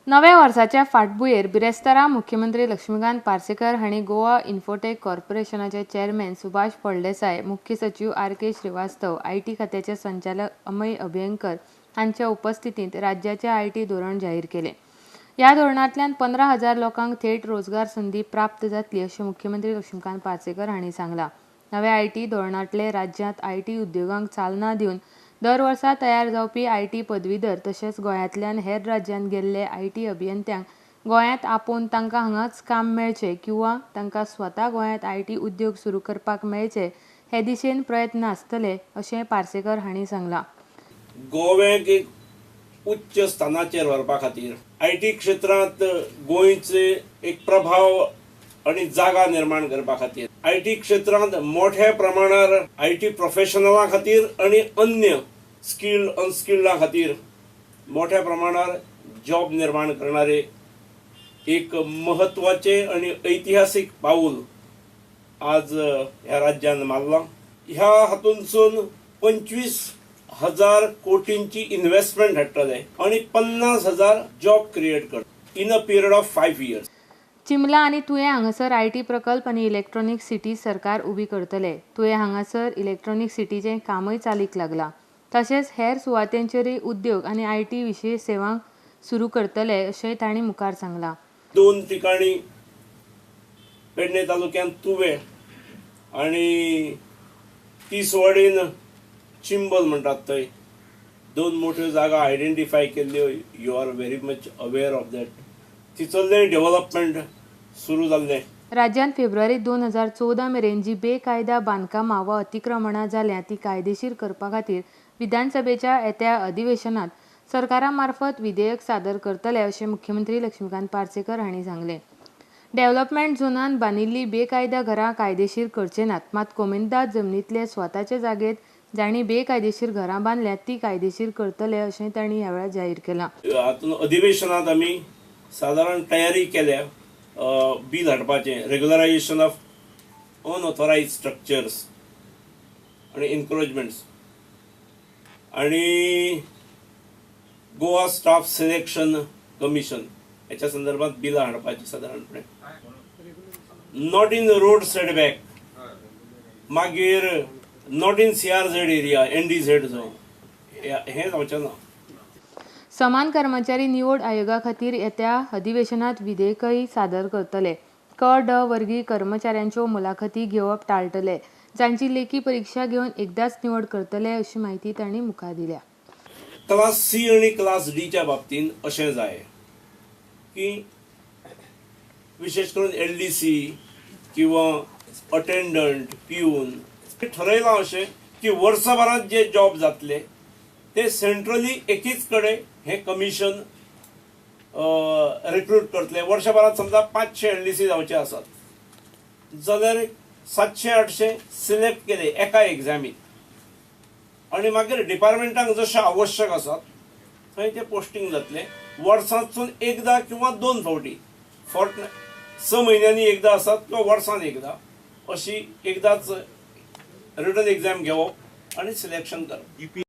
नव्या वर्साच्या फाटभुंयेर बिरेस्तारा मुख्यमंत्री लक्ष्मीकांत पार्सेकर हांणी गोवा इन्फोटेक कॉर्पोरेशनाचे चेअरमॅन सुभाष फळदेसाय, मुख्य सचीव आर.के. श्रीवास्तव, IT खात्याचे संचालक अमय अभ्यंकर हांच्या उपस्थितींत राज्याचे IT धोरण जाहीर केलें. ह्या धोरणांतल्यान 15,000 लोकांक थेट रोजगार संदी प्राप्त जातली, अशें मुख्यमंत्री लक्ष्मीकांत पार्सेकर हांणी सांगलां. नव्या IT धोरणांतले राज्यांत IT उद्योगांक चालना दिवन दर वर्सा तयार जावपी IT पदवीधर तशेंच गोंयांतल्यान हेर राज्यांत गेल्ले IT अभियंत्यांक गोंयांत आपोवन तांकां हांगाच काम मेळचें किंवा तांकां स्वता गोंयांत IT उद्योग सुरू करपाक मेळचे हे दिशेन प्रयत्न आसतले, अशें पार्सेकर हांणी सांगलां. गोव्याक एक उच्च स्थानाचेर व्हरपा खातीर, IT क्षेत्रांत गोंयचे एक प्रभाव आनी जागा निर्माण करपा खातीर, IT क्षेत्रांत मोठ्या प्रमाणार IT प्रोफेशनला खातीर आनी अन्य स्किल्ड, अनस्किल्डा खातीर मोठ्या प्रमाणार जॉब निर्माण करणारे एक महत्वाचे आणि ऐतिहासीक पाऊल आज ह्या राज्यान मारलां. ह्या हातूंतसून 25,000 कोटींची इन्व्हेस्टमेंट हाडटले आणि 50,000 जॉब क्रिएट करतले in a period of 5 years. चिंबला आनी तुयें हांगासर IT प्रकल्प आनी इलेक्ट्रॉनीक सिटी सरकार उबी करतले. तुयें हांगासर इलेक्ट्रॉनीक सिटीचें कामय चालीक लागलां. तशेंच हेर सुवातेंचेरूय उद्योग आनी IT विशीं सेवांक सुरू करतले, अशेंय तांणी मुखार सांगलां. दोन ठिकाणी, पेडणे तालुक्यांत तुवें आणि तिसवाडीन चिंबल म्हणटात थंय दोन मोठ्यो जागा आयडेंटिफाय केल्ल्यो. You are very much aware of that. तितलें डेव्हलपमेंट सुरू जाल्लें. राज्यांत फेब्रुवारी 2014 मेरेन जी बेकायदा बांदकामां वा अतिक्रमणां जाल्यां ती कायदेशीर करपा खातीर विधानसभेच्या येत्या अधिवेशनात सरकारा मार्फत विधेयक सादर करतले, अशें मुख्यमंत्री लक्ष्मीकांत पार्सेकर हांणी सांगलें. डेव्हलपमेंट झोनान बांदिल्लीं बेकायदा घरां कायदेशीर करचे नात, मात कोमुनिदाद जमनींतले स्वताचे जागेत जांणी बेकायदेशीर घरां बांदल्यात ती कायदेशीर करतले, अशें तांणी ह्या वेळार जाहीर केलां. हातून अधिवेशनात आमी सादारण तयारी केल्या बील हाडपाचें, रेग्युलरायझेशन ऑफ अनऑथोरायज स्ट्रक्चर्स आणि एन्क्रोचमेंट्स आणि गोवा स्टाफ सिलेक्शन कमिशन याच्या संदर्भात बिलां हाडपाची. सादारणपणे not in road setback, मागीर not in CRZ area, NDZ zone, हें जावचें ना. समान कर्मचारी निवड आयोगा खातीर येत्या अधिवेशनात विधेयकय सादर करतले. क, ड वर्गी कर्मचाऱ्यांच्यो मुलाखती घेवप टाळटले. जांची लेखी परिक्षा घेवन एकदाच निवड करतले, अशी माहिती तांणी मुखार दिल्या. क्लास सी आणि क्लास डीच्या बाबतींत अशें जाय की विशेष करून एलडीसी किंवा अटेंडंट, पिऊन ठरयलां अशें की वर्सभरात जे जॉब जातले ते सेंट्रली एकीच कडेन हें कमिशन रिक्रूट करतले. वर्सभरात समजा 500 एलडीसी जावचे आसात जाल्यार 700 800 सिलेक्ट केले एका एग्जामीत आणि मागीर डिपार्टमेंटांक जशें आवश्यक आसात थंय ते पोस्टिंग जातले. वर्सांतसून एकदा किंवा दोन फावटी, फोर्ट 6 म्हयन्यांनी एकदा आसात किंवा वर्सान एकदा, अशी एकदाच रिटन एक्झाम घेवप आणि सिलेक्शन करप.